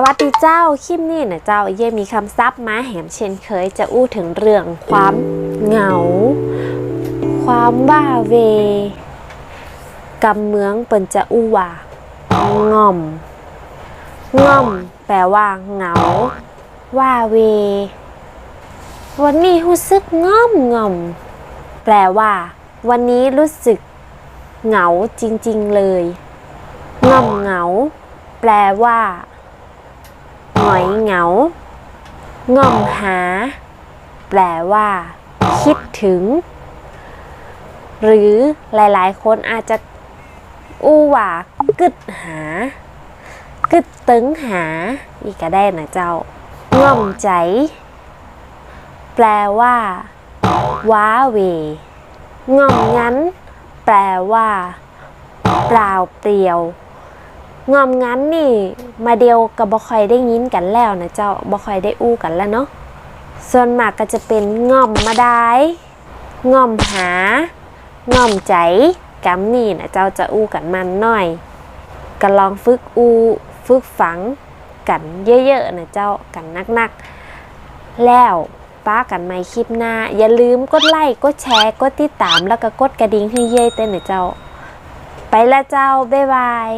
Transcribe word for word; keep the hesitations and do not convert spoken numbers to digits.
สวัสดีเจ้า คลิปนี้นะเจ้า เย้ยมีกำศัพท์มาแหมเช่นเคย จะอู้เถิงเรื่องความเหงา ความว้าเหว่ กำเมืองเปิ้นจะอู้ว่า ง่อม ง่อม แปลว่าเหงา ว้าเหว่ วันนี้ฮู้สึกง่อมง่อม แปลว่า วันนี้รู้สึกเหงาจริงๆ เลย ง่อมเหงา แปลว่า หงอยเหงา ง่อมหา แปลว่า คิดถึง หรือหลายๆ คนอาจจะอู้ว่า กึ๊ดหา กึ๊ดเติงหา อี้ก็ได้นะเจ้า ง่อมใจ๋ แปลว่า ว้าเหว่ ง่อมงัน แปลว่า เปล่าเปลี่ยว ง่อมงันนี่ มาเดียวก็บ่ค่อยได้ยินกั๋นแล้วนะเจ้า บ่ค่อยได้อู้กั๋นแล้วเนาะ ส่วนมากก็จะเป๋นง่อมบ่ดาย ง่อมหา ง่อมใจ๋ กำนี้นะเจ้า จะอู้กั๋นมั่นหน้อย ก็ลองฝึกอู้ ฝึกฟังกั๋นเยอะๆ นะเจ้า กั๋นนักๆ แล้ว ปะกั๋นใหม่คลิปหน้า อย่าลืมกดไลก์ กดแชร์ กดติดตาม แล้วก็กดกระดิ่งหื้อเย้ยเต๊อะนะเจ้า ไปละเจ้า บ๊ายบาย